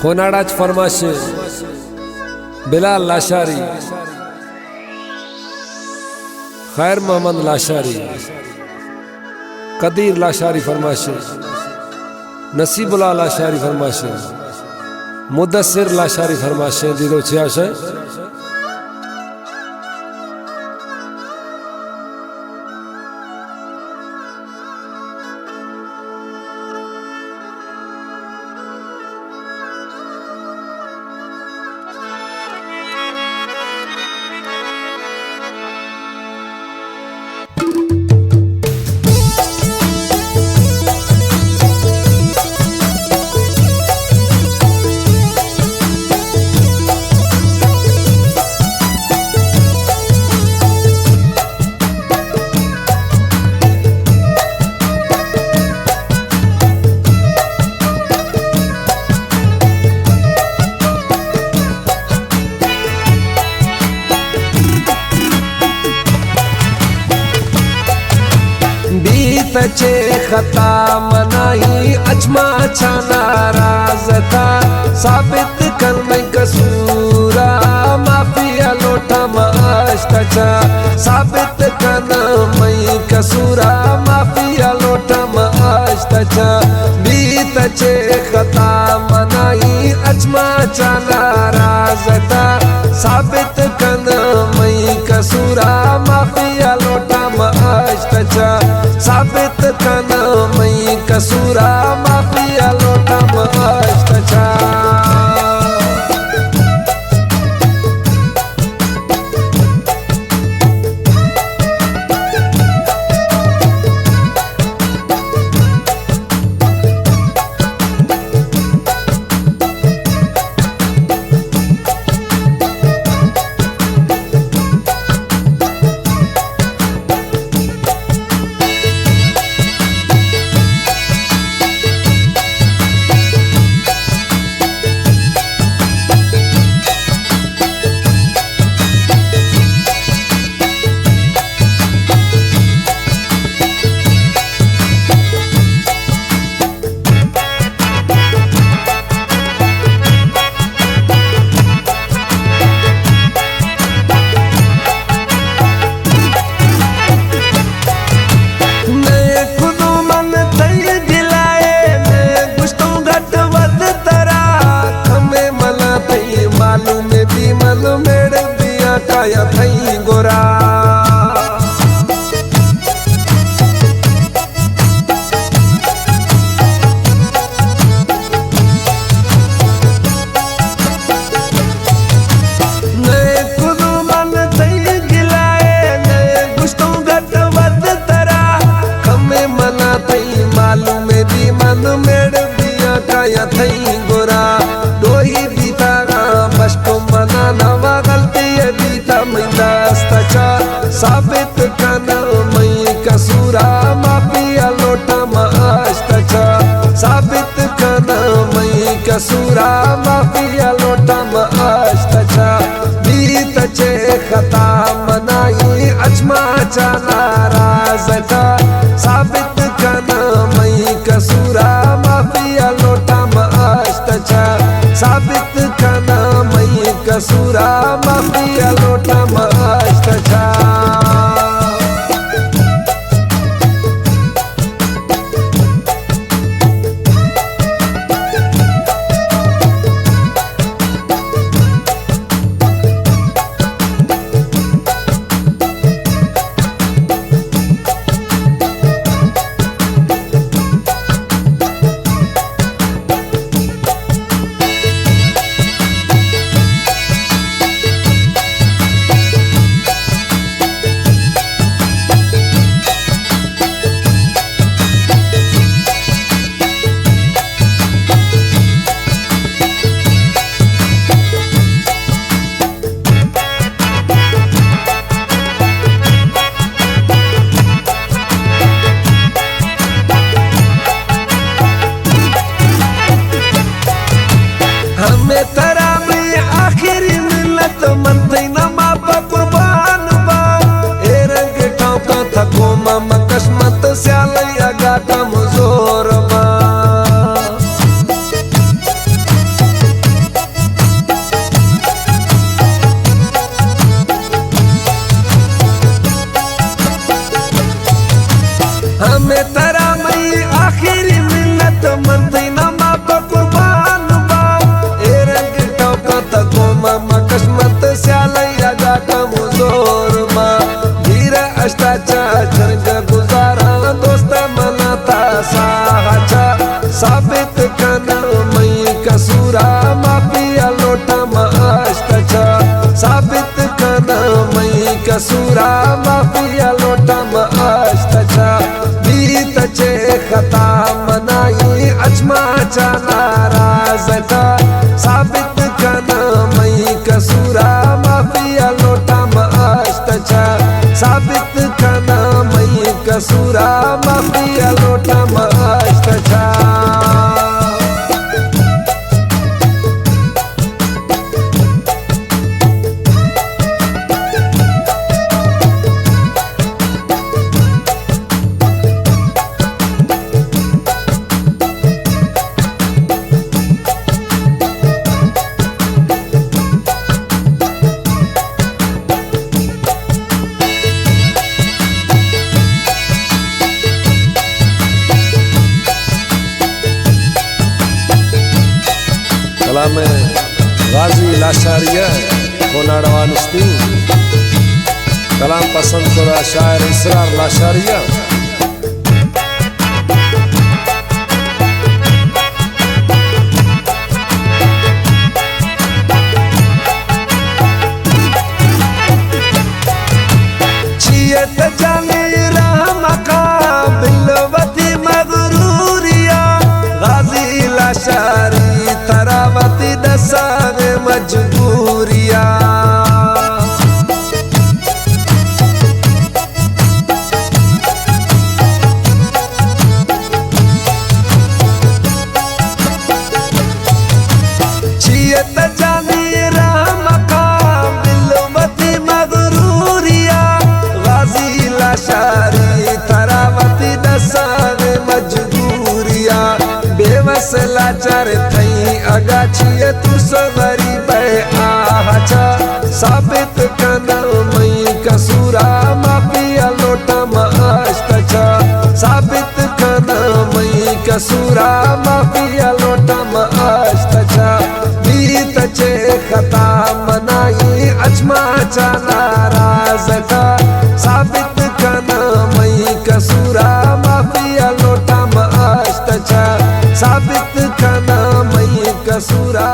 کوناڑا چ فرمائش ایں، بلال لاشاری، خیر محمد لاشاری، قدیر لاشاری فرمائش ایں، نصیب اللہ لاشاری فرمائش ایں، مدثر لاشاری فرمائش ایں، دیدو چیا شے۔ بیت چے خطا منائی، اچ ما چا ناراض تا، ثابت کن مئی قصورا، معافی ءَ لوٹاں ما اشت چا، ثابت کن مئی قصورا، معافی ءَ لوٹاں ما اشت چا۔ بیت چے خطا منائی، اچ ما چا ناراض تا، ثابت کن مئی قصورا، معافی ءَ لوٹاں ما اشت چا، ثابت کن مئی قصورا، معافی ءَ لوٹاں ما اشت چا۔ نئے کدو من تئی دلائے، نئے گشتوں گٹ ود ترا، کمے منا تئی معلوم بی من میڑ دیاں کایا تئی گورا۔ نئے کدو من تئی گلائے، نئے گشتوں گٹ ود ترا، کمے منا تئی معلوم بی من میڑ دیاں کایا تئی گورا۔ ڈوہی بیتا گا بشکو منا نوا غلطی بیتا مئی دست چا، ثابت کن مئی قصورا، معافی ءَ لوٹاں ما اشت چا، ثابت کن مئی قصورا، معافی ءَ لوٹاں ما اشت چا۔ بیت چے خطا منائی، اچ ما چا ناراض تا، ثابت کن مئی قصورا، معافی ءَ لوٹاں ما اشت چا، ثابت کن مئی قصورا، معافی ءَ لوٹاں ما اشت چا۔ مکش مت سیالئی اگا کمزور ما، گیر اشتا چا جنگ گزارا، دوست منا تا ساہ چا ثابت کنا مئی قصورا، معافی لوٹم اشتا چا ثابت کنا مئی قصورا، معافی لوٹم اشتا چا، بیت چے خطا منائی اچ ما چا ناراض کا، ثابت کنا مئی قصورا، معافی لوٹم اشتا چا، ثابت کنا مئی قصورا، معافی لوٹم اشتا چا۔ کلام غازی لاشاری ء، کوناڑ وانستی۔ کلام پسند کتا شاعر اسرار لاشاری ء۔ چیت جانی رحم کا بل وتی مغروریا، غازی لاشاری ترا وتی دساغ مجبوریا۔ چیت جانی رحم قابل وتی مغروریا، غازی لاشاری ترا وتی دساغ مجبوریا، بے وسلا چر تھئی اگا چیے ترس غریب آہ چا، ثابت کنا مئی قصورا، معافی لوٹم اشتا چا، ثابت کنا مئی قصورا، معافی لوٹم اشتا چا، بیت چے خطا منائی اچ ما چا ناراض کا، ثابت کنا مئی قصورا، معافی لوٹم اشتا چا، ثابت کنا مئی قصورا۔